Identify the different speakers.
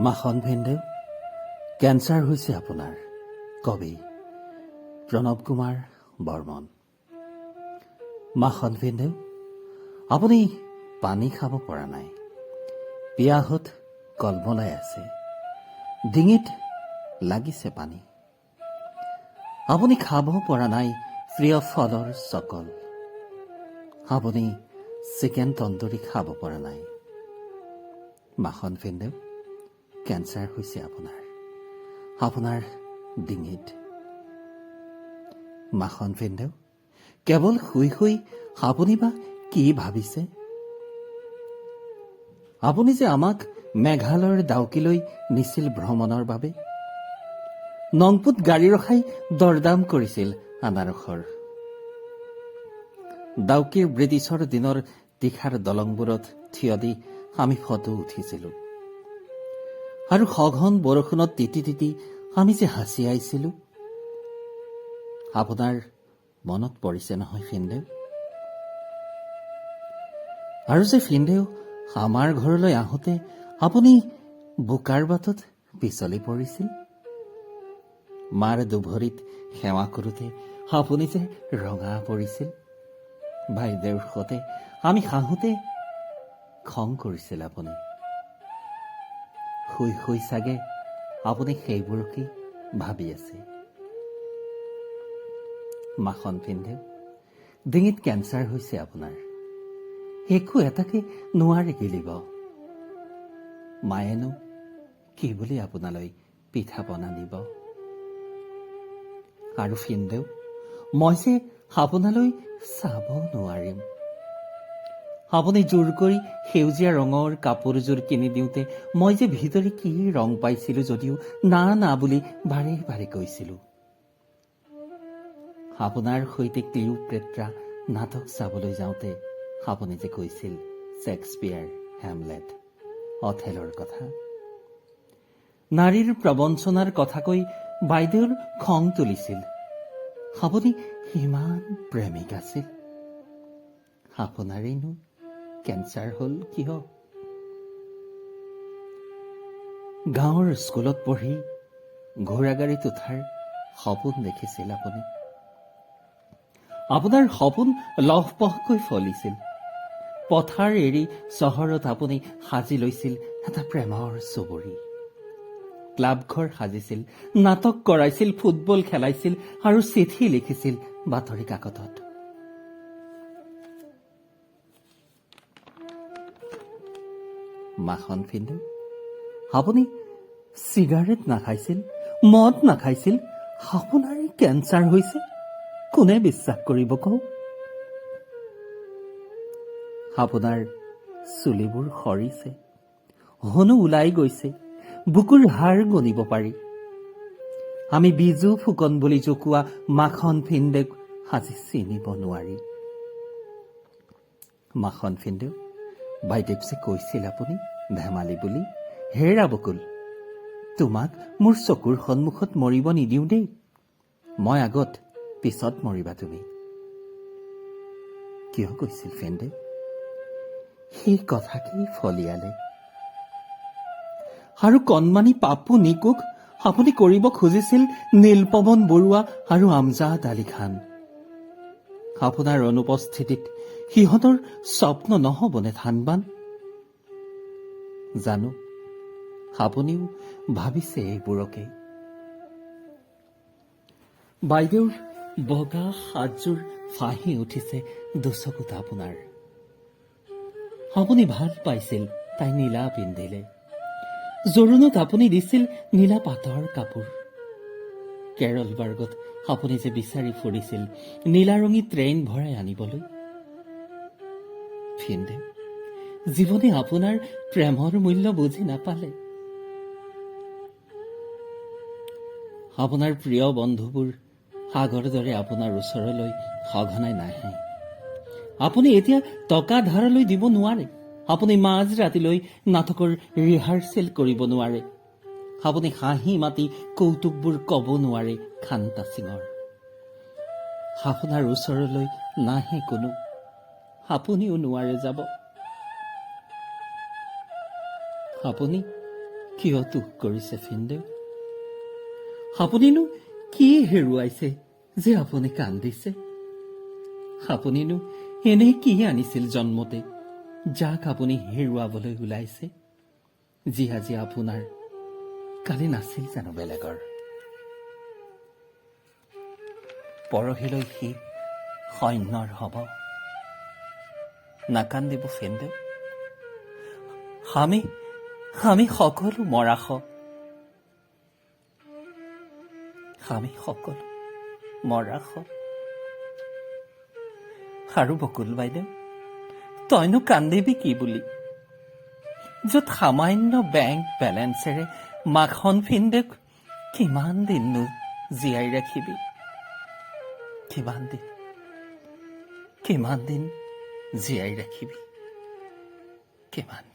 Speaker 1: মাখন ভিনদেউ, কেঞ্চাৰ হৈছে আপোনাৰ। কবি প্ৰণৱ কুমাৰ বৰ্মন। মাখন ভিনদেউ, আপুনি পানী খাব পৰা নাই, পিয়াহত কলমলাই আছে, ডিঙিত লাগিছে পানী। আপুনি খাব পৰা নাই প্ৰিয় ফলৰ চকল। আপুনি চিকেন তন্দুৰী খাব পৰা নাই। মাখন ভিনদেউ, কেঞ্চাৰ হৈছে আপোনাৰ, আপোনাৰ ডিঙিত। মাখন ভিনদেউ, কেৱল শুই শুই আপুনি বা কি ভাবিছে? আপুনি যে আমাক মেঘালয়ৰ ডাউকিলৈ নিছিল ভ্ৰমণৰ বাবে, নংপুত গাড়ী ৰখাই দৰদাম কৰিছিল আনাৰসৰ। ডাউকিৰ ব্ৰিটিছৰ দিনৰ তীখাৰ দলংবোৰত থিয় দি আমি ফটো উঠিছিলো আৰু সঘন বৰষুণত তিতি তিতি আমি যে হাঁচিয়াইছিলো, আপোনাৰ মনত পৰিছে নহয় ফিনদেউ? আৰু যে ফিনদেউ, আমাৰ ঘৰলৈ আহোঁতে আপুনি বোকাৰ বাটত পিছলি পৰিছিল, মাৰ দুভৰিত সেৱা কৰোঁতে আপুনি যে ৰঙা পৰিছিল, বাইদেউৰ সতে আমি হাঁহোতে খং কৰিছিল আপুনি। শুই শুই চাগে আপুনি সেইবোৰকেই ভাবি আছে। মাখন ভিনদেউ, ডিঙিত কেঞ্চাৰ হৈছে আপোনাৰ, একো এটাকে নোৱাৰে গিলিব। মায়েনো কি বুলি আপোনালৈ পিঠা পনা দিব? আৰু ফিনদেউ, মই যে আপোনালৈ চাব নোৱাৰিম। আপুনি জোৰ কৰি সেউজীয়া ৰঙৰ কাপোৰযোৰ কিনি দিওঁতে মই যে ভিতৰি কি ৰং পাইছিলো যদিও না না বুলি বাৰে বাৰে কৈছিলো। আপোনাৰ সৈতে ক্লিওপেট্ৰা নাটক চাবলৈ যাওঁতে আপুনি যে কৈছিল শ্বেক্সপিয়াৰ, হেমলেট, অথেলৰ কথা, নাৰীৰ প্ৰবঞ্চনাৰ কথা কৈ বাইদেউৰ খং তুলিছিল। আপুনি ইমান প্ৰেমিক আছিল, আপোনাৰেইনো কেঞ্চাৰ হ'ল কিয়? গাঁৱৰ স্কুলত পঢ়ি ঘোঁৰাগাড়ীত উঠাৰ সপোন দেখিছিল আপুনি। আপোনাৰ সপোন লহপহকৈ ফলিছিল। পথাৰ এৰি চহৰত আপুনি সাজি লৈছিল এটা প্ৰেমৰ চুবুৰী, ক্লাব ঘৰ সাজিছিল, নাটক কৰাইছিল, ফুটবল খেলাইছিল আৰু চিঠি লিখিছিল বাতৰি কাকতত। মাখন ফিন্দু, আপুনি চিগাৰেট নাখাইছিল, মদ নাখাইছিল, আপোনাৰ কেঞ্চাৰ হৈছে, কোনে বিশ্বাস কৰিব কওক? আপোনাৰ চুলিবোৰ সৰিছে, হনু ওলাই গৈছে, বুকুৰ হাড় গণিব পাৰি। আমি বিজু ফুকন বুলি জোকোৱা মাখন ফিন্দেক আজি চিনিব নোৱাৰি। মাখন ফিন্দেউ, বাইদেৱছে কৈছিল আপুনি ধেমালি বুলি, হেৰা বকুল, তোমাক মোৰ চকুৰ সন্মুখত মৰিব নিদিওঁ দেই, মই আগত পিছত মৰিবা তুমি। কিয় কৈছিল ফেন্দে? সেই কথাকেই ফলিয়ালে। আৰু কণমানি পাপু নিকুক আপুনি কৰিব খুজিছিল নীলপৱন বৰুৱা আৰু আমজাদ আলী খান। আপোনাৰ অনুপস্থিতিত সিহঁতৰ স্বপ্ন নহ'বনে থানবান? জানো, আপুনিও ভাবিছে এইবোৰকে। বাইদেউৰ বগা সাজযোৰ ফাঁহি উঠিছে দুচকুত আপোনাৰ। আপুনি ভাল পাইছিল তাই নীলা পিন্ধিলে। জোৰোণত আপুনি দিছিল নীলা পাটৰ কাপোৰ। কেৰলবাৰ্গত আপুনি যে বিচাৰি ফুৰিছিল নীলা ৰঙী ট্ৰেইন ভৰাই আনিবলৈ। ফিন্দে, জীৱনে আপোনাৰ প্ৰেমৰ মূল্য বুজি নাপালে। আপোনাৰ প্ৰিয় বন্ধুবোৰ আগৰ দৰে আপোনাৰ ওচৰলৈ সঘনাই নাহে। আপুনি এতিয়া টকা ধাৰলৈ দিব নোৱাৰে। আপুনি মাজ ৰাতিলৈ নাটকৰ ৰিহাৰ্চেল কৰিব নোৱাৰে। আপুনি হাঁহি মাতি কৌতুকবোৰ ক'ব নোৱাৰে খান্তা সিঙৰ। আপোনাৰ ওচৰলৈ নাহে কোনো, আপুনিও নোৱাৰে যাব। আপুনি কিয় দুখ কৰিছে ফিনদেউ? আপুনিনো কি হেৰুৱাইছে যে আপুনি কান্দিছে? আপুনিনো এনে কি আনিছিল জন্মতে, যাক আপুনি হেৰুৱাবলৈ ওলাইছে? যি আজি আপোনাৰ, কালি নাছিল জানো বেলেগৰ? পৰহিলৈ সি সৈন্যৰ হ'ব। নাকান্দিব ফিনদেউ। আমি সকলো মৰাশ। আমি সকলো মৰাশ। আৰু বকুল বাইদেউ, তইনো কান্দিবি কি বুলি, য'ত সামান্য বেংক বেলেঞ্চেৰে মাখন ফিনদেউক কিমান দিননো জীয়াই ৰাখিবি? কিমান দিন, কিমান দিন জীয়াই ৰাখিবি, কিমান দিন?